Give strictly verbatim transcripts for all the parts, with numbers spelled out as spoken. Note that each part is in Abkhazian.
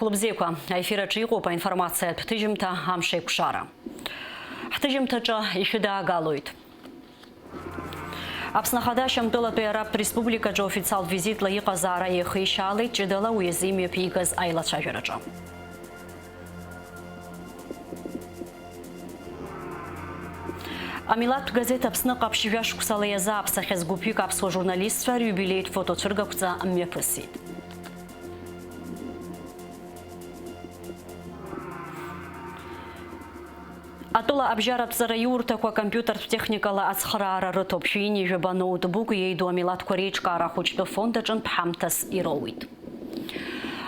Хәлыбзиақәа, аефир аҿы иҟоуп аинформациатә ҭыжьымҭа Амшеикәшара. Ҳҭыжьымҭаҿы ишәыдаагалоит. Аԥсны Ахада Шьамтәылатәи Арабтә Республикаҿы официалтә визитла иҟазаара еихишьаалеит ҷыдала уи азы имҩаԥигаз аилацәажәараҿы. Амилаҭтә газеҭ Аԥсныҟа ԥшьҩы шықәсала иазааԥсахьаз гәыԥҩык аԥсуа журналистцәа риубилеитә фотоцәыргақәҵа мҩаԥысит. Атәыла абжьаратә ҵараиурҭақәа компиутертә техникала ацхыраара рыҭоуп, шәи ҩынҩажәаба ноутбук иеиду амилаҭқәа реиҿкаара ахәыҷтәы фонд аҿынтә ҳамҭас ироуит.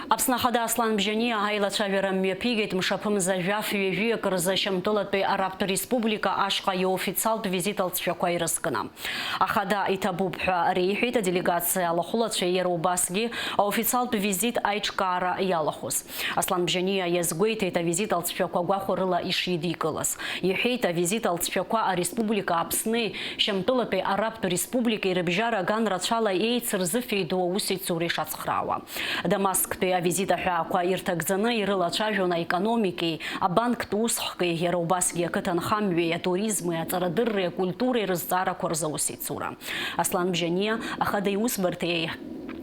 Аԥсны Ахада Аслан Бжьаниа аилацәажәара мҩаԥигеит мшаԥымза жәаф-ҩажәиак рзы Шьамтәылатәи Арабтә Республика ашҟа иофициалтә визит алҵшәақәа ирызкны. Ахада иҭабуп ҳәа реиҳәеит аделегациа алахәылацәеи иара убасгьы аофициалтә визит аиҿкаара иалахәыз. Аслан Бжьаниа иазгәеиҭеит авизит алҵшәақәа гәахәарыла ишидикылаз. Иҳәеит, авизит алҵшәақәа ареспублика Аԥсни Шьамтәылатәи Арабтә Республикеи рыбжьара ган рацәала еицырзыфеидоу аусеицура ишацхраауа. Дамасктәи авизит аҳәаақәа ирҭагӡаны ирылацәажәон аекономикеи, абанктә усхки, иара убасгьы ақыҭанхамҩеи, атуризми, аҵарадырреи, акультуреи рызҵаарақәа рзы аусеицура. Аслан Бжьаниа Ахада иусбарҭеи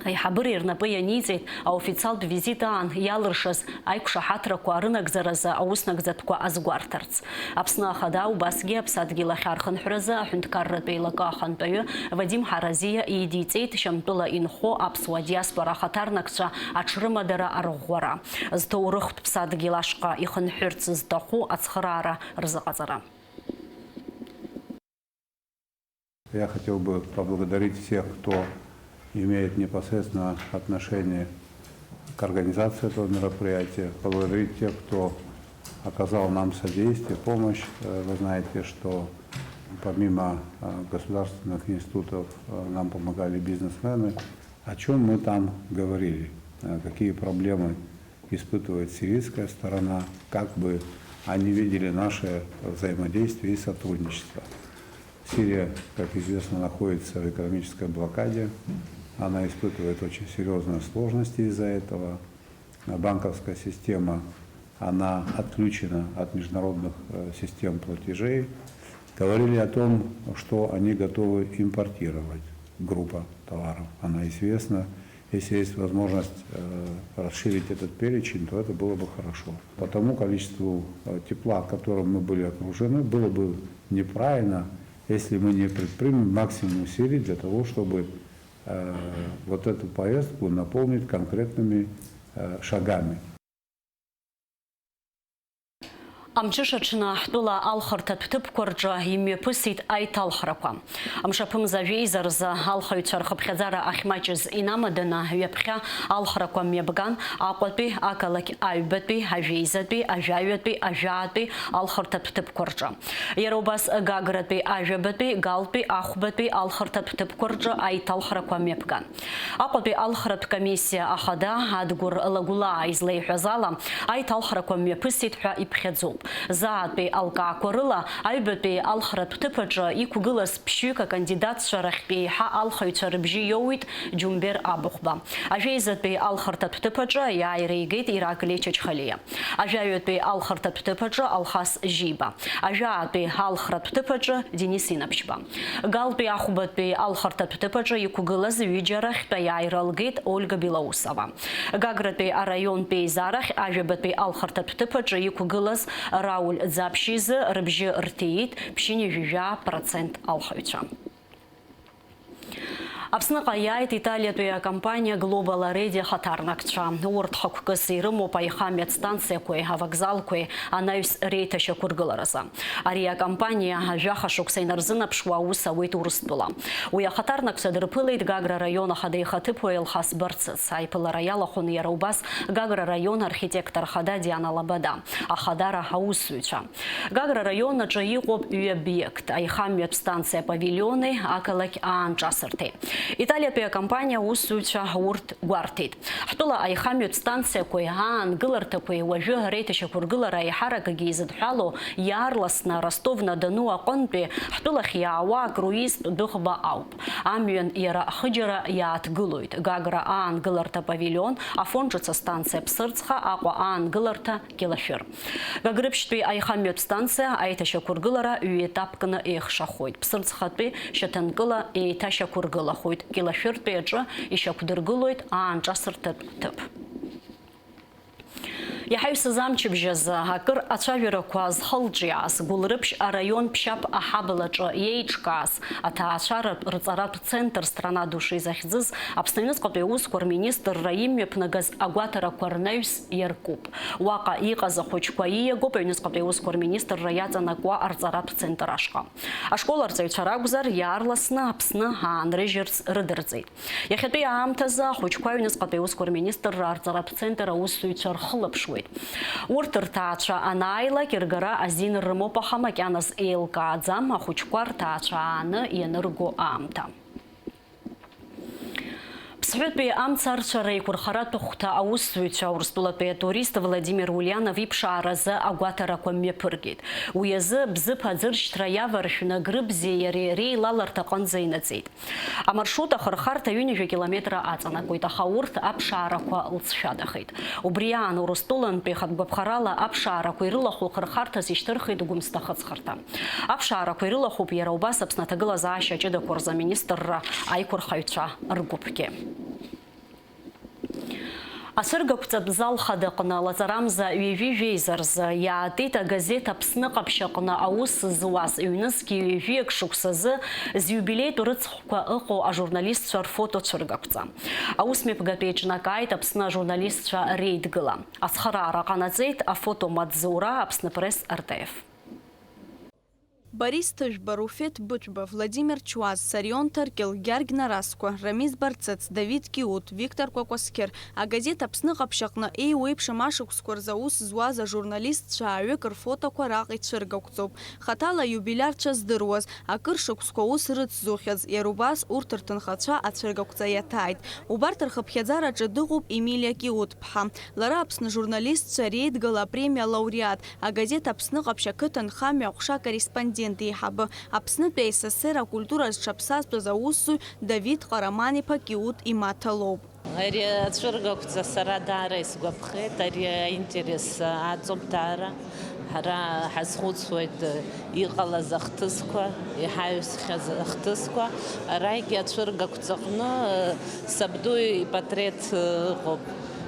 аиҳабыреи рнапы ианиҵеит аофициалтә визит аан иалыршаз аиқәшаҳаҭрақәа рынагӡаразы ауснагӡатәқәа азгәарҭарц. Аԥсны Ахада убасгьы аԥсадгьыл ахь архынҳәразы аҳәынҭқарратә еилакы ахантәаҩы Вадим Ҳаразиа идиҵеит Шьамтәыла инхо аԥсуа диаспора ахаҭарнакцәа аҽрымадара арӷәӷәара, зҭоурыхтә ԥсадгьыл ашҟа ихынҳәырц зҭаху ацхыраара рзыҟаҵара. Я хотел бы поблагодарить всех, кто имеет непосредственно отношение к организации этого мероприятия, поблагодарить тех, кто оказал нам содействие, помощь. Э, вы знаете, что помимо, э, государственных институтов, э, нам помогали бизнесмены. О чём мы там говорили, э, какие проблемы испытывает сирийская сторона, как бы они видели наше взаимодействие и сотрудничество. Сирия, как известно, находится в экономической блокаде. Она испытывает очень серьёзные сложности из-за этого. Банковская система, она отключена от международных, э, систем платежей. Говорили о том, что они готовы импортировать группа товаров. Она известна. Если есть возможность, э, расширить этот перечень, то это было бы хорошо. По тому количеству, э, тепла, которым мы были окружены, было бы неправильно, если мы не предпримем максимум усилий для того, чтобы, э, вот эту повестку наполнить конкретными, э, шагами. Амҽыша аҽны ҳтәыла алхырҭатә ҭыԥқәа рҿы имҩаԥысит аиҭалхрақәа. Мшаԥымза жәеиза рзы алхыҩцәа рхыԥхьаӡара ахьмаҷыз инамаданы ҩаԥхьа алхрақәа мҩаԥган Аҟәатәи, ақалақь аҩбатәи, ажәеизатәи, ажәаҩатәи, ажәаатәи алхырҭатә ҭыԥқәа рҿы. Иара убас Гагратәи, ажәабатәи, Галтәи, Ахәбатәи алхырҭатә ҭыԥқәа рҿы аиҭалхрақәа мҩаԥган. Аҟәатәи алхратә комиссиа ахада Адгәыр Лагәлаа излеиҳәаз ала, аиҭалхрақәа мҩаԥысит ҳәа иԥхьаӡоуп. Заатәи алкаақәа рыла, аҩбатәи алхратә ҭыԥ аҿы иқәгылаз ԥшьҩык акандидатцәа рахьтә еиҳа алхаҩцәа рыбжьы иоуит Џьумбер Абыхәба. Ажәеизатәи алхырҭатә ҭыԥ аҿы аиааира игеит Ираклиа Чачхалиа. Ажәаҩатәи алхырҭатә ҭыԥ аҿы Алхас Жьиба. Ажәаатәи алхратә ҭыԥ аҿы Денис Инаԥшьба. Галтәи Ахәбатәи алхырҭатә ҭыԥ аҿы иқәгылаз ҩыџьа рахьтә аиааира лгеит Ольга Белоусова. Гагратәи араионтә еизарахь ажәабатәи алхырҭатә ҭыԥ аҿы иқәгылаз Рауль Ӡаԥшь изы рыбжьы рҭиит ԥшьынҩажәи жәаа процент алхаҩцәа. Аԥсныҟа иааит Италиатәи акомпаниа Global Aredi ахаҭарнакцәа. Урҭ хықәкыс ирымоуп аихамҩатә станциақәеи авокзалқәеи анаҩс реиҭашьақәыргыларазы. Ари акомпаниа жәаха шықәса инарзынаԥшуа аус ауеит Урыстәыла. Уи ахаҭарнакцәа дырԥылеит Гагра раион ахада ихаҭыԥуаҩ Алхас Барцыц. Аиԥылара иалахәын иара убас Гагра раион архитектор хада Диана Лабада, ахадара аусзуҩцәа. Гагра раион аҿы иҟоуп ҩы-обиект, аихамҩатә станциа апавилиони ақалақь аанҿасырҭеи. Италиатәи акомпаниа аусзуҩцәа урҭ гәарҭеит. Ҳтәыла аихамҩатә станциақәеи аангыларҭақәеи уажәы реиҭашьақәыргылара аиҳаракгьы изыдҳәалоу иаарласны Ростов-на-Дону аҟынтәи ҳтәылахь иаауа акруизтә дәыӷба ауп. Амҩан иара ахыџьара иааҭгылоит Гагра аангыларҭа павилион, Афон ҿыц астанциа Ԥсырӡха, Аҟәа аангыларҭа Кьалашәыр. Гагрыԥшьтәи аихамҩатә станциа аиҭашьақәыргылара ҩ-етапкны еихшахоит. Ԥсырӡхатәи шьаҭанкыла еиҭашьақәыргылахоит, Кьалашәыртәи аҿы ишьақәдыргылоит аанҿасырҭатә ҭыԥ. Иҳаҩсыз амчыбжь азы акыр ацәажәарақәа зхылҿиааз Гәылрыԥшь араион Ԥшьаԥ аҳаблаҿы иеиҿкааз аҭаацәаратә рҵаратә центр Страна души захьӡыз Аԥсны аҩныҵҟатәи аусқәа рминистрра имҩаԥнагаз агәаҭарақәа рнаҩс иаркуп. Уаҟа иҟаз ахәыҷқәа ииагоуп аҩныҵҟатәи аусқәа рминистрра иаҵанакуа арҵаратә центр ашҟа. Ашкол арҵаҩцәа ракәзар, иаарласны Аԥсны аанрыжьырц рыдырҵеит. Иахьатәи аамҭазы ахәыҷқәа аҩныҵҟатәи аусқәа рминистрра арҵаратә центр аусзуҩцәа рхылаԥшуеит. Урҭ рҭаацәа анааилак, иргара азин рымоуп, аха макьаназ еилкааӡам ахәыҷқәа рҭаацәа ааны ианырго аамҭа. Ԥсҳәытәи амцарцәара еиқәырхаратә хәҭа аусзуҩцәа Урыстәылатәи атурист Владимир Ульянов иԥшааразы агәаҭарақәа мҩаԥыргеит. Уи азы Бзыԥ аӡыршьҭра иаваршәны Грыбзиеи иареи реилаларҭа аҟынӡа инаӡеит. Амаршрут ахырхарҭа ҩынҩажәа километра аҵанакуеит, аха урҭ аԥшаарақәа лҵшәадахеит. Убри аан Урыстәылантәи хатә гәаԥхарала аԥшаарақәа ирылахәу хырхарҭас ишьҭырхит Гәымсҭа ахыҵхырҭа. Аԥшаарақәа ирылахәуп иара убас Аԥсны аҭагылазаашьа ҷыдақәа рзы аминистрра аиқәырхаҩцәа ргәыԥгьы. Ацәыргақәҵатә зал хадаҟны лаҵарамза ҩажәи жәеиза рзы иаатит агазеҭ Аԥсны ҟаԥшь аҟны аус зуаз ҩнызқьи ҩажәиак шықәсазы зиубилеитә рыцхәқәа ыҟоу ажурналистцәа рфотоцәыргақәҵа. Аусмҩаԥгатә еиҿнакааит Аԥсны ажурналистцәа реидгыла. Ацхыраара ҟанаҵеит афотомаҵзура Аԥсны Пресс, Р Т Ф. Борис Ҭыжәба, Руфеҭ Быҭәба, Владимир Чуаз, Сарион Ҭаркьыл, Гьаргь Нарасқәа, Рамиз Барцыц, Давид Киут, Виктор Кәакәасқьыр, агазеҭ Аԥсны ҟаԥшь аҟны еиуеиԥшым ашықәсқәа рзы аус зуаз ажурналистцәа ааҩык рфотоқәа араҟа ицәыргақәҵоуп. Хаҭала аиубилиарцәа здыруаз, акыр шықәсқәа аус рыцзухьаз, иара убас урҭ рҭынхацәа ацәыргақәҵа иаҭааит. Убарҭ рхыԥхьаӡараҿы дыҟоуп Емилиа Киут-ԥҳа. Лара Аԥсны ажурналистцәа реидгыла апремиа алауреат, агазеҭ Аԥсны ҟаԥшь ақыҭанхамҩа аҟәша акорреспондент еиҳабы, Аԥснытәи А С С Р акультура зҽаԥсазтәыз аусзуҩ Давид Ҟараман-иԥа Киут имаҭа лоуп. Ари ацәыргақәҵа сара даара исгәаԥхеит, ари аинтерес аҵоуп даара. Ҳара ҳазхәыцуеит иҟалаз ахҭысқәа, иҳаҩсхьаз ахҭысқәа. Арагьы ацәыргақәҵаҟны сабду ипатреҭ ыҟоуп.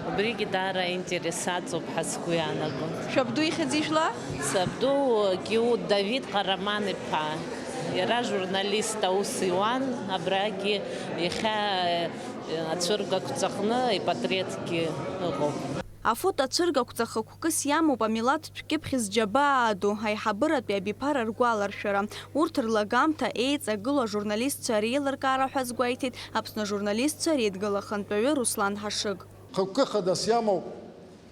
Убригьы даара аинтерес аҵоуп ҳәа сгәы иаанагон. Шәабду ихьӡ ижәла? Сабду Киут Давид Ҟараман-иԥа. Иара журналист аус иуан, абрагьы иахьа ацәыргақәҵаҟны ипатреҭгьы ыҟоуп. Афотоцәыргақәҵа хықәкыс иамоуп амилаҭтә кьыԥхь зџьабаа ду, аиҳабыратәи абиԥара ргәаларшәара, урҭ рлагамҭа, еиҵагылоу ажурналистцәа реилыркаара ҳәа азгәеиҭеит Аԥсны ажурналистцәа реидгыла ахантәаҩы Руслан Ҳашыг. Хықәкы хадас иамоуп,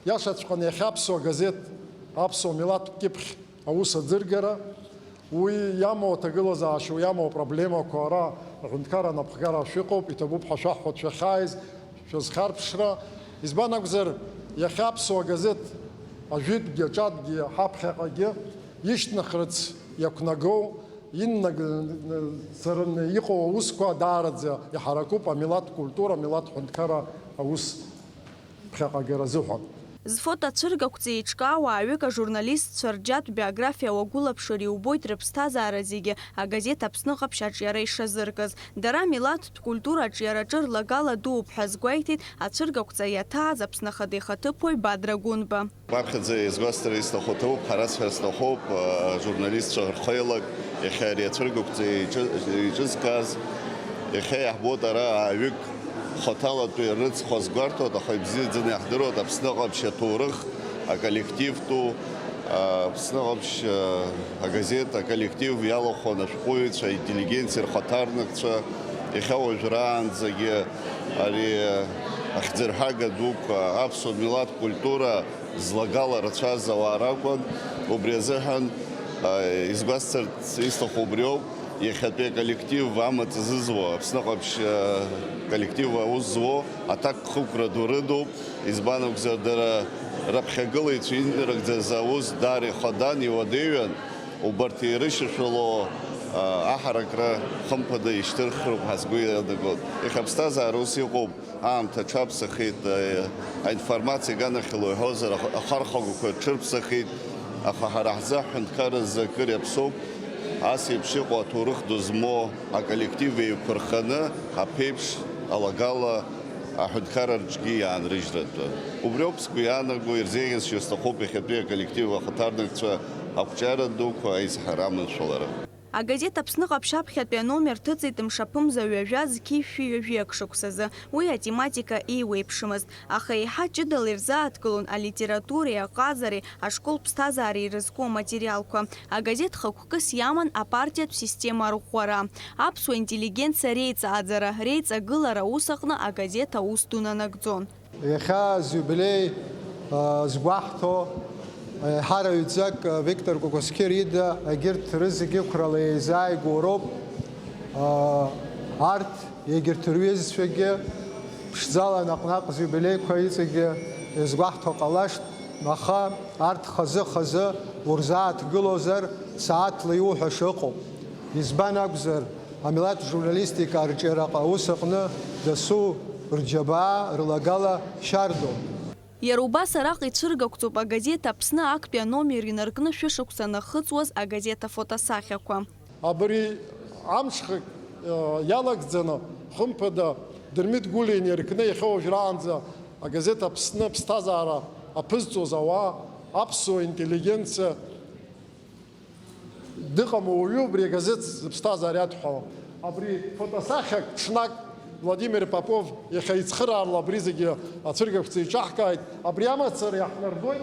иашаҵәҟьаны иахьа аԥсуа газеҭ, аԥсуа милаҭтә кьыԥхь аус аӡыргара, уи иамоу аҭагылазаашьа, уи иамоу апроблемақәа ара аҳәынҭқарра анапхгара шәыҟоуп, иҭабуп ҳәа шәаҳҳәоит шәахьааиз, шәазхьарԥшра. Избан акәзар, иахьа аԥсуа газеҭ ажәытәгьы аҿатәгьы ҳаԥхьаҟагьы ишьҭнахырц иақәнагоу, иннагӡараны иҟоу аусқәа даараӡа иҳаракуп амилаҭ культура, амилаҭ ҳәынҭқарра аус ԥхьаҟагара азыҳәан. Зфотоцәыргақәҵа еиҿкаау ааҩык ажурналистцәа рџьатә биографиа уагәылаԥшыр иубоит рыԥсҭазаара зегьы агазеҭ Аԥсны ҟаԥшь аҿиара ишазыркыз. Дара амилаҭтә культура аҿиараҿы рлагала дууп ҳәа азгәеиҭеит ацәыргақәҵа иаҭааз Аԥсны Ахада ихаҭыԥуаҩ Бадра Гәынба. Раԥхьаӡа иазгәасҭар исҭаху ҭоуп, ҳара сҳәар сҭахуп, ажурналистцәа рхеилак, иахьа ари ацәыргақәҵа еиҿы-, еиҿызкааз, иахьа иаҳбоит ара ааҩык хаҭалатәи рыцхә азгәарҭоит, аха ибзиаӡаны иаҳдыруеит Аԥсны ҟаԥшь аҭоурых, аколлективтәу, Аԥсны ҟаԥшь, агазеҭ аколлектив иалахәын ашәҟәыҩҩцәа, аинтеллигенциа рхаҭарнакцәа, иахьа уажәраанӡагьы ари ахьӡырҳага дуқәа аԥсуа милаҭ культура злагала рацәаз ауаа ракәын. Убри азыҳәан, а, изгәасҭарц исҭаху убриоуп. Иахьатәи аколлектив амаҵ зызуа, Аԥсны ҟаԥшь, э, коллектив аус зуо, аҭакԥхықәра ду рыдуп, избан акәзар, дара раԥхьагылаҩцәа инарыгӡаз аус даара ихадан, иуадаҩын, убарҭ ирышьашәало, э, аҳаракра хымԥада ишьҭырхроуп ҳәа сгәы иаанагоит. Иахьа аԥсҭазаара ус иҟоуп. Аамҭа аҽаԥсахит, аинформациа аганахьала уҳәозар, ахархәагақәа рҽырԥсахит, аха ҳара ҳзы аҳәынҭқарразы акыр иаԥсоуп, ас еиԥш иҟоу аҭоурых ду змоу аколлектив еиқәырханы, аԥеиԥш алагала аҳәынҭқарра рҿгьы иаанрыжьратәы. Убриоуп сгәы иаанаго, ирзеиӷьасшьо сҭахуп иахьатәи аколлектив ахаҭарнакцәа ақәҿиара дуқәа аизҳара аманшәалара. Агазеҭ Аԥсны ҟаԥшь аԥхьатәи аномер ҭыҵит мшаԥымза ҩажәа зқьи шәи ҩажәи ак шықәсазы. Уи атематика еиуеиԥшымызт, аха еиҳа ҷыдала ирзааҭгылон алитературеи, аҟазареи, ашкол ԥсҭазаареи ирызку аматериалқәа. Агазеҭ хықәкыс иаман апартиатә система арӷәӷәара, аԥсуа интеллигенциа реиҵааӡара, реиҵагылара ус аҟны агазеҭ аус ду нанагӡон. Иахьа зиубилеи, а, згәаҳҭо, еиҳараҩӡак, а, Виктор Кәакәасқьыр ида, егьырҭ рызегьы қәрала еизааигәоу роуп. А, арҭ, егьырҭ рҩызцәагьы ԥшӡала наҟ-наҟ зиубилеиқәа иҵегьы иазгәаҳҭо ҟалашт, аха арҭ хазы-хазы урзааҭгылозар, сааҭла иуҳәаша ыҟоуп. Избан акәзар, амилаҭ журналистика арҿиараҟа аус аҟны дасу рџьабаа рылагала шьардоуп. Иара убас араҟа ицәыргақәҵоуп агазеҭ Аԥсны актәи аномер инаркны шәышықәса анахыҵуаз агазеҭ афотосахьақәа. Абри амҽхак, э, иалагӡаны, хымԥада, Дырмит Гәлиа инаркны иахьа уажәраанӡа агазеҭ Аԥсны аԥсҭазаара аԥызҵоз ауаа, аԥсуа интеллигенциа, дыҟам уаҩы убри агазеҭ зыԥсҭазаара иадҳәалам. Абри фотосахьак ҽнак Владимир Попов иахьа ицхыраарла абри зегьы ацәыргақәҵа иҿаҳкааит. Абри амацара иаҳнарбоит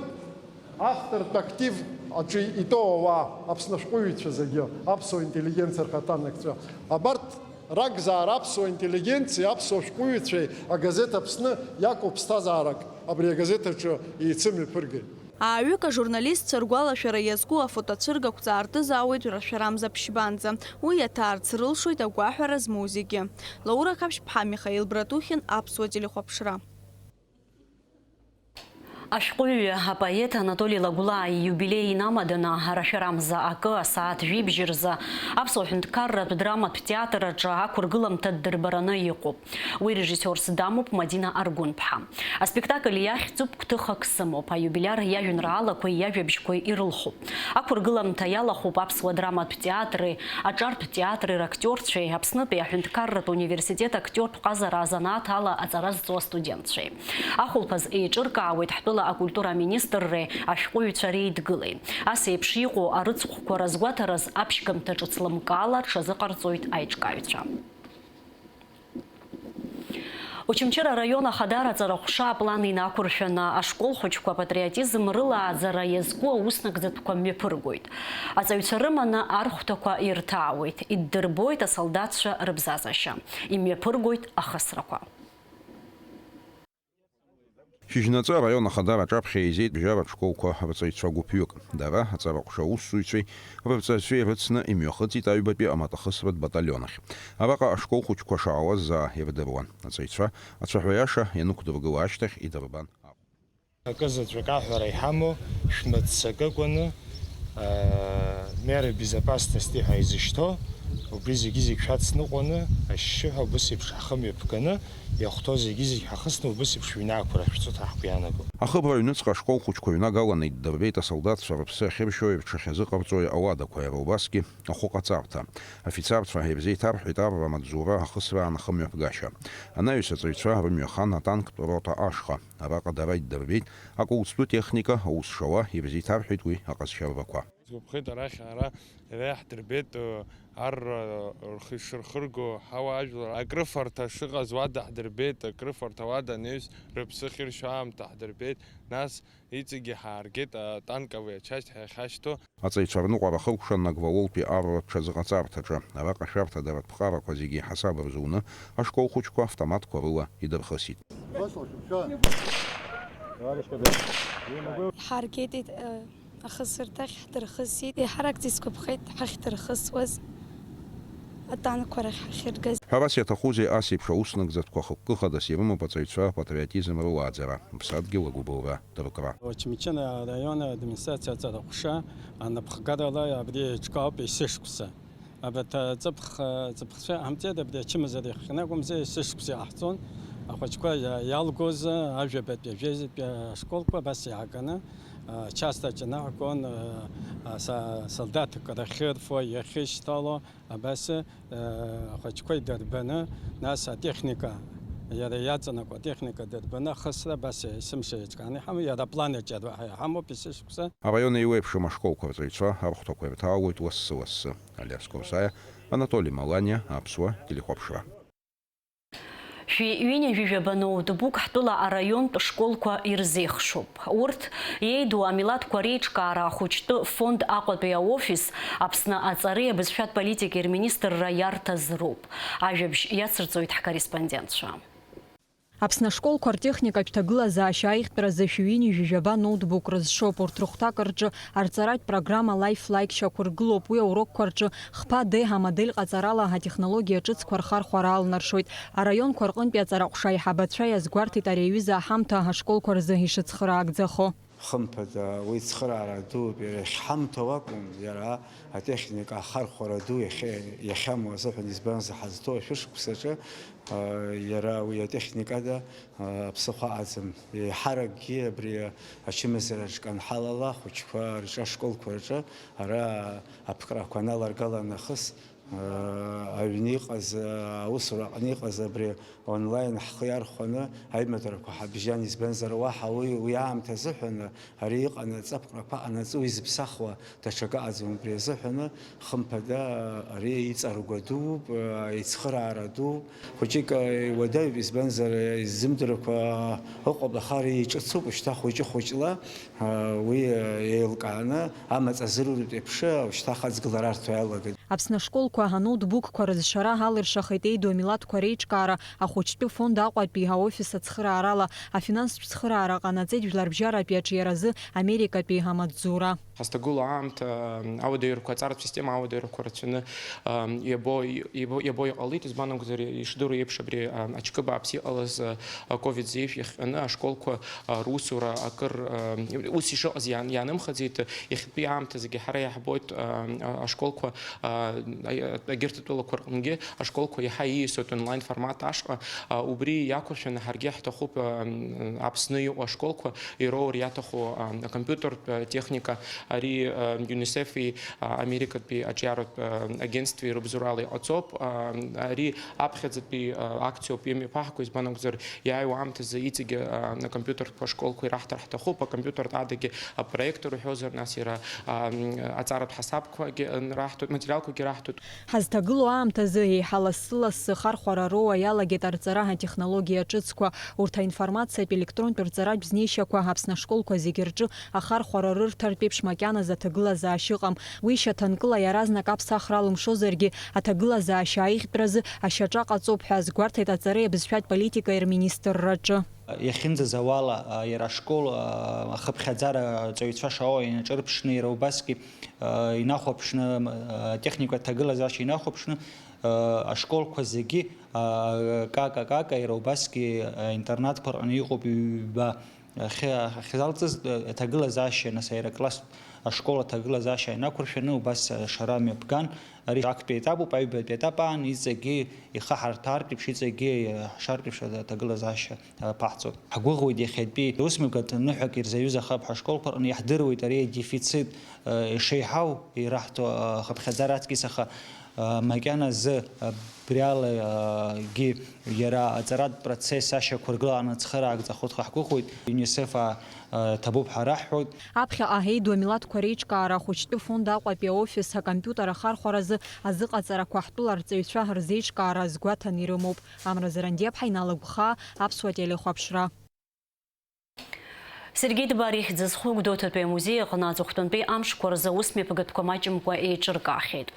автортә актив аҿы итәоу ауаа, Аԥсны ашәҟәыҩҩцәа зегьы, аԥсуа интеллигенциа рхаҭарнакцәа. Абарҭ ракәзаара аԥсуа интеллигенциеи, аԥсуа шәҟәыҩҩцәеи агазеҭ Аԥсны иаку ԥсҭазаарак абри агазеҭ аҿы еицымҩаԥыргеит. Ааҩык ажурналистцәа ргәалашәара иазку афотоцәыргақәҵа аартызаауеит рашәарамза ԥшьбанӡа. Уи иаҭаарц рылшоит агәаҳәара змоу зегьы. Лаура Қаԥшьԥҳа, Михаил Братухин, Аԥсуа телехәаԥшра. Ашәҟәыҩҩы, апоет Анатоли Лагәлаа ииубилеи инамаданы, арашәарамза акы, асааҭ жәибжь рзы Аԥсуа ҳәынҭқарратә драматә театр аҿы ақәыргыламҭа ддырбараны иҟоуп. Уи режиссиорс дамоуп Мадина Аргәынԥҳа. Аспектакль иахьӡуп Гәҭыхак сымоуп, аиубилиар иажәеинраалақәеи иажәабжьқәеи ирылхуп. Ақәыргыламҭа иалахәуп Аԥсуа драматә театри, аҿартә театри рактиорцәеи, Аԥснытәи аҳәынҭқарратә университет актиортә ҟазара азанааҭ ала аҵара зҵо астудентцәеи. Ахәылԥаз еиҿыркаауеит ҳтәыла акультура аминистрреи ашәҟәыҩҩцәа реидгылеи. Ас еиԥш иҟоу арыцхәқәа рызгәаҭараз аԥшьгамҭа ҿыц лымкаала рҽазыҟарҵоит аиҿкааҩцәа. Очамчыра араион Ахадара аҵара ҟәша аплан инақәыршәаны, ашкол хәыҷқәа апатриотизм рылааӡара иазку ауснагӡатәқәа мҩаԥыргоит. Аҵаҩцәа рыманы архәҭақәа ирҭаауеит, иддырбоит асолдаҭцәа рыбзазашьа, имҩаԥыргоит ахысрақәа. Шьыжьнаҵы араион Ахадара аҿаԥхьа еизеит бжьаратә школқәа рҵаҩцәа гәыԥҩык. Дара, аҵара ҟәша аусзуҩцәеи рырҵаҩцәеи рыцны имҩахыҵит аҩбатәи амаҭәахысратә баталион ахь. Араҟа ашкол хәыҷқәа шаауаз заа ирдыруан. Аҵаҩцәа ацәаҳәаиаша ианықәдыргыла ашьҭахь идырбан. Акы заҵәык аҳәара иҳамоу, шәмыццакыкәаны, аа, меры безопасности ҳәа изышьҭоу, убри зегьы-зегь шәацныҟәаны, ашьшьыҳәа убыс еиԥш ҳхы мҩаԥганы, иахәҭоу зегьы-зегь ҳахысны убыс еиԥш шәыҩны ақәра шәцоит ҳәа ҳгәы иаанагоуп. Ахыбра аҩныҵҟа ашкол хәыҷқәа ҩнагаланы иддырбеит асолдаҭцәа рыԥсы ахьыршьои рҽахьазыҟарҵои ауадақәа, иара убасгьы ахәы ҟаҵарҭа. Афицарцәа ирзеиҭарҳәеит арра амаҵзура ахысраан ахымҩаԥгашьа. Анаҩс аҵаҩцәа рымҩахан атанктә рота ашҟа. Араҟа дара иддырбеит аколстәы техника аус шауа, ирзеиҭарҳәеит уи аҟазшьарбақәа. Сгәаԥхеит, арахь ара иара иаҳдырбеит, арра рхы ишырхырго, ҳауаажәлар акрыфарҭа шыҟаз уа даҳдырбеит, акрыфарҭа уа данеҩс рыԥсы ахьыршьо аамҭа ҳдырбеит, нас иҵегьы ҳааргеит, атанковый ачасть ҳахьашьҭоу. Аҵаҩцәа рныҟәара ахыркәшан Нагвалолтәи арра рҽазыҟаҵарҭаҿы. Араҟа ашәарҭадаратә ԥҟарақәа зегьы иҳасаб рзуны, ашкол хәыҷқәа автоматқәа рыла идырхысит. Ҳаргеит, э, ахысырҭахь ҳдырхысит. Еиҳаракгьы сгәаԥхеит ҳахьдырхысуаз. Атанкқәа рахь ҳахьыргаз. Ҳәарас иаҭахузеи ас еиԥш аус нагӡатәқәа хықәкы хадас ирымоуп аҵаҩцәа апатриотизм рылааӡара, аԥсадгьыл агәыбылра, дыркра. Очамчына араион администрациа аҵараҟәша анапхгарала абри еиҿкаауп есышықәса. Абарҭ аҵыԥх-, аҵыԥхцәа ҳамҵеит, абри ачымазара иахҟьаны акәымзар, есышықәса иҟаҳҵон. Ахәыҷқәа иа-, иалгоз ажәабатәи, ажәеизатәи ашколқәа абас иааганы, а, часта аҿы анаҳгон, а, а, са-, солдаҭк рахьырфо, иахьышьҭало, абас, а, ахәыҷқәа идырбаны, нас атехника, иара иаҵанакуа атехника дырбаны, ахысра абас есымша еиҿкааны иҳамоуп, иара аплан аҿы иаҳамоуп есышықәса. Араион еиуеиԥшым ашколқәа рҵаҩцәа архәҭақәа ирҭаауеит лассы-лассы. Алиас Курсаиа, Анатоли Маланиа, Аԥсуа телехәаԥшра. Шәи ҩынҩажәижәаба ноутбук ҳтәыла араионтә школқәа ирзеихшоуп. Урҭ иеиду амилаҭқәа реиҿкаара ахәыҷтәы фонд Аҟәатәи аофис Аԥсны аҵареи абызшәатә политикеи рминистрра иарҭаз роуп. Ажәабжь иацырҵоит ҳкорреспондентцәа. Аԥсны ашколқәа ртехникатә ҭагылазаашьа аиӷьтәразы шәи ҩынҩажәижәаба ноутбук рызшоуп. Урҭ рыхәҭак рҿы арҵаратә программа LifeLike шьақәыргылоуп. Уи аурокқәа рҿы хԥа Д амодель ҟаҵарала атехнологиа ҿыцқәа рхархәара алнаршоит. Араионқәа рҟынтәи аҵараҟәша аиҳабацәа иазгәарҭеит ари аҩыза аҳамҭа ашколқәа рзы ишыцхыраагӡахо. Хымԥада, уи цхыраара дууп, иара иахьҳамҭоу акәым, иара атехника ахархәара ду иахьа-, иахьамоу азыҳәан, избанзар, ҳазҭоу ашәышықәсаҿы, а, иара уи атехникада, а, ԥсыхәа аӡам. Еиҳаракгьы абри ачымазараҿ канҳалала ахәыҷқәа рҿы, ашколқәа рҿы ара аԥкрақәа аналаргала нахыс, Аҩны иҟаз, аусураҟны иҟаз абри онлайн ҳхы иархәаны аимадарақәа ҳабжьан, избанзар, уаҳа уи, уи аамҭа азыҳәаны ари иҟанаҵ, аԥҟарақәа ҟанаҵ, уи зыԥсахуа даҽакы ыҟаӡам, убри азыҳәаны, хымԥада, ари иҵаргәа дууп, ицхыраара дууп, хәыҷык иуадаҩуп, избанзар, изымдырқәа ыҟоуп, аха ари иҿыцуп, шьҭа хәыҷы-хәыҷла, уи еилкааны амаҵ азыруртә еиԥш, шьҭа ахаҵгылара арҭо иалагеит. Аԥсны ашколқәа аноутбукқәа рызшара алыршахеит еиду амилаҭқәа реиҿкаара ахәыҷтәы фонд Аҟәатәи аофис ацхыраарала. Афинанстә цхыраара ҟанаҵеит жәларбжьаратәи аҿиаразы Америкатәи амаҵзура. Ҳазҭагылоу аамҭа, ам, ауадаҩрақәа, аҵаратә система ауадаҩрақәа рацәаны, ам, иабо, иабо, иабо иҟалеит, избан акәзар, ишдыру еиԥш, абри, ам, ачкы бааԥс иҟалаз, а, а, ковид зеижә иахҟьаны ашколқәа, а, русура акыр, ам, ус ишыҟаз иаан-, иаанымхаӡеит. Иахьатәи аамҭазгьы ҳара иаҳбоит, а, а, ашколқәа, а, а, егьырҭ атәылақәа рҟынгьы ашколқәа иаҳа ииасуеит онлайн формат ашҟа. А, убри иақәыршәаны ҳаргьы ҳҭахуп, а, м, Аԥсны иҟоу ашколқәа ироур иаҭаху, а, акомпиутертә, а, техника, ари, а, ЮНИСЕФ-и, а, Америкатәи аҿиаратә, а, агентствеи рыбзоурала иҟаҵоуп. А, ари аԥхьаӡатәи, а, акциоуп имҩаԥаҳго, избан акәзар, иааиуа аамҭазы иҵегьы, а, акомпиутертә ашколқәа ираҳҭар ҳҭахуп, акомпиутертә адагьы апроектор уҳәозар, нас иара, а, м, аҵаратә ҳасабқәагьы, м, раҳҭоит, материалқәагьы раҳҭоит. Ҳазҭагылоу аамҭазы еиҳа лассы-лассы ахархәара роуа иалагеит арҵара атехнологиа ҿыцқәа. Урҭ аинформациатә електронтә рҵаратә знеишьақәа Аԥсны ашколқәа зегьы рҿы ахархәара рырҭартә еиԥш макьаназы аҭагылазаашьа ыҟам. Уи шьаҭанкыла иаразнак аԥсахра алымшозаргьы, аҭагылазаашьа аиӷьтәразы ашьаҿа ҟаҵоуп ҳәа азгәарҭеит аҵареи абызшәатә политикеи рминистрраҿы. Иахьынӡазауала, а, иара ашкол, а, ахыԥхьаӡара аҵаҩцәа шаауа инаҿырԥшны, иара убасгьы, а, инахәаԥшны, а, атехникатә ҭагылазаашьа инахәаԥшны, а, ашколқәа зегьы, а, кака-кака, иара убасгьы, а, интернатқәа рҟны иҟоуп ҩба. Ахьы-, ахьзалҵыз, э, аҭагылазаашьа, нас аирокласс ашкол аҭагылазаашьа инақәыршәаны убас ашара мҩаԥган. Ари актәи етапуп, аҩбатәи етап аан иҵегьы ихаҳарҭәаартә еиԥш, иҵегьы, э, ҳшартә еиԥш аҭагылазаашьа, э, ԥаҳҵоит. Ҳгәыӷуеит иахьатәи усмҩаԥгатә ныҳәак ирзаҩызахап ҳашколқәа рҟны, иаҳдыруеит ари адефицит, э, ишеиҳау ираҳҭо, э, ахыԥхьаӡара аҵкьыс, аха, э, макьаназы, э, абриала, э, гьы Иара аҵаратә процесс ашьақәыргылааны ацхыраагӡахоит ҳәа ҳгәыӷуеит, ЮНИСЕФ-аа, э, ҭабуп ҳәа раҳҳәоит. Аԥхьаҟа аиду амилаҭқәа реиҿкаара ахәыҷтәы фонд Аҟәатәи аофис акомпиутер ахархәаразы азыҟаҵарақәа ҳтәыла арҵаҩцәа рзеиҿкаара азгәаҭан ирымоуп. Амра Зарандиаԥҳа, Инал Агәхаа, Аԥсуа телехәаԥшра. Сергеи Дбар ихьӡ зху Гәдоуҭатәи амузеи аҟны аҵыхәтәантәи амшқәа рзы аусмҩаԥгатәқәа маҷымкәа еиҿыркаахьеит.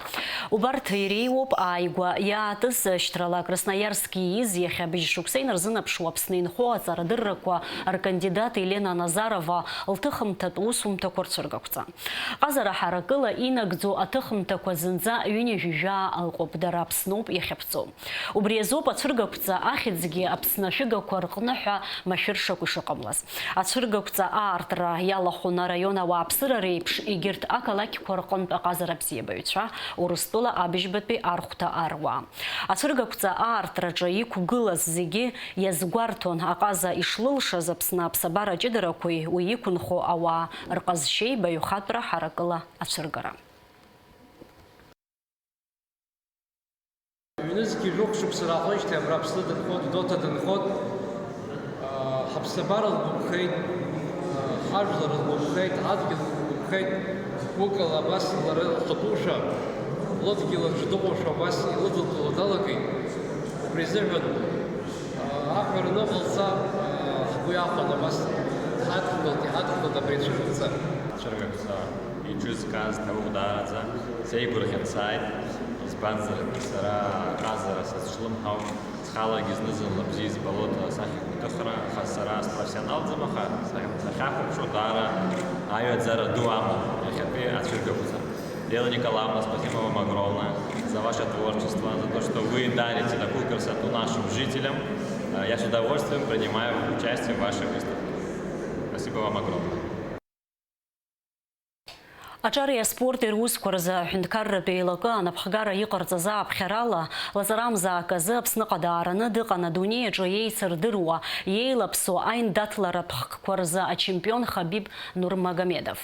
Убарҭ иреиуоуп ааигәа иаатыз шьҭрала Красноиарск ииз, иахьа быжь шықәса инарзынаԥшуа Аԥсны инхо аҵарадыррақәа ркандидат Елена Назарова лҭыхымҭатә усумҭақәа рцәыргақәҵа. Ҟазара ҳаракыла инагӡоу аҭыхымҭақәа зынӡа ҩынҩажәижәаа ыҟоуп, дара Аԥсноуп иахьаԥҵоу. Убри азоуп ацәыргақәҵа ахьӡгьы Аԥсны ашәыгақәа рҟны ҳәа машәыршақә ишыҟамлаз. Ацәыргақәҵа аартра иалахәын араион ауааԥсыра реиԥш, егьырҭ ақалақьқәа рҟынтә аҟазара бзиабаҩцәа, Урыстәыла абыжьбатәи архәҭа аруаа. Ацәыргақәҵа аартраҿы иқәгылаз зегьы иазгәарҭон аҟаза ишлылшаз Аԥсны аԥсабара ҷыдарақәеи уи иқәынхо ауаа рҟазшьеи баҩхатәра ҳаракыла ацәыргара. Ҩнызқьи жәохә шықәса раахижьҭеи абра Аԥсны дынхоит, Гәдоуҭа дынхоит. Ҳаԥсабара лгәаԥхеит, ҳажәлар лгәаԥхеит, адгьыл лгәаԥхеит. Гәыкала абас лара лхатәушәа, лыдгьыл аҿы дыҟоушәа абас илыдылкыло далагеит. Убри азыҳәан, аҳәара аныҟалҵа, ҳгәы иахәон абас, дҳадгылт, иҳадгылт абри ацәыргақәҵа. Ацәыргақәҵа иҿызкааз ҭабуп даараӡа, сеигәырӷьан сааит, избанзар, сара аҟазара сазҿлымҳауп, схалагьы зны-зынла бзиа избалоит асахьақәа аҭыхра, аха сара спрофессионалӡам, аха сахьахәаԥшуа даара аҩаӡара ду амоуп иахьатәи ацәыргақәҵа. Лена Николаевна, спасибо вам огромное за ваше творчество, за то, что вы дарите такую красоту нашим жителям. Э, я с удовольствием принимаю участие в вашей выставке. Спасибо вам огромное. Аҿареи аспорти русқәа рзы аҳәынҭқарратә еилакы анапхгара иҟарҵаз ааԥхьарала, лаҵарамза аказы Аԥсныҟа даараны дыҟан адунеи аҿы еицырдыруа, еилаԥсоу аиндаҭларатә хкқәа рзы ачемпион Хабиб Нурмагомедов.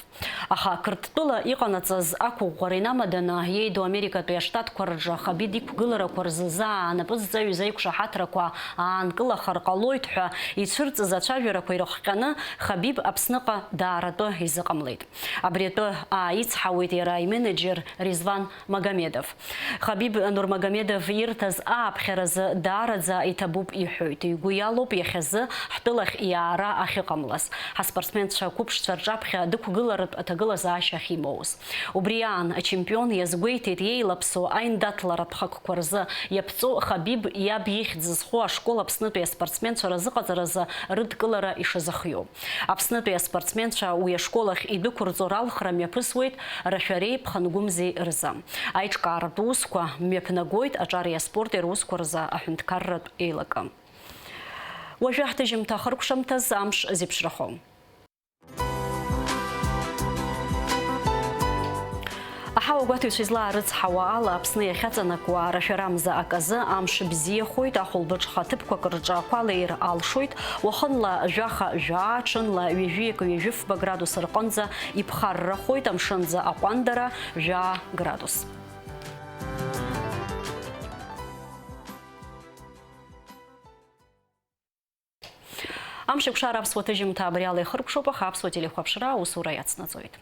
Аха Қырҭтәыла иҟанаҵаз ақәыӷәӷәара инамаданы, иеиду Америкатәи аштатқәа рҿы Хабиб иқәгыларақәа рзы заа анапыҵҵаҩ изеиқәшаҳаҭрақәа аанкылахар ҟалоит ҳәа ицәырҵыз ацәажәарақәа ирыхҟьаны, Хабиб Аԥсныҟа дааратәы изыҟамлеит. Абри атәы ааицҳауеит иара именеџьер Резван Магомедов. Хабиб Нурмагомедов ирҭаз ааԥхьаразы даараӡа иҭабуп иҳәоит. Игәы иалоуп иахьазы ҳтәылахь иаара ахьыҟамлаз. Ҳаспортсменцәа қәыԥшцәа рҿаԥхьа дықәгыларатә аҭагылазаашьа ахьимоуз. Убри аан, ачемпион иазгәеиҭеит иеилаԥсоу аиндаҭларатә хкқәа рзы иаԥҵоу Хабиб иаб ихьӡ зху ашкол Аԥснытәи аспортсменцәа рзыҟаҵаразы рыдкылара ишазыхиоу. Аԥснытәи аспортсменцәа уи ашкол ахь идәықәырҵо ралхра мҩаԥысуеит рашәареи ԥхынгәымзи рзы. Аиҿкааратә усқәа мҩаԥнагоит аҿареи аспорти русқәа рзы аҳәынҭқарратә еилакы. Уажәы ҳҭыжьымҭа ахыркәшамҭаз амш зеиԥшрахом. Аҳауа гәаҭаҩцәа излаарыцҳауа ала, Аԥсны иахьаҵанакуа арашәарамза аказы амш бзиахоит, ахәылбыҽха ҭыԥқәак рҿы ақәа леир алшоит, уахынла жәаха жәаа, ҽынла ҩажәиак ҩажәифба градус рҟынӡа иԥхаррахоит, амшынӡы аҟәандара жәаа градус. Амшеикәшара аԥсуа ҭыжьымҭа абри ала ихыркәшоуп, аха аԥсуа телехәаԥшра аусура иацнаҵоит.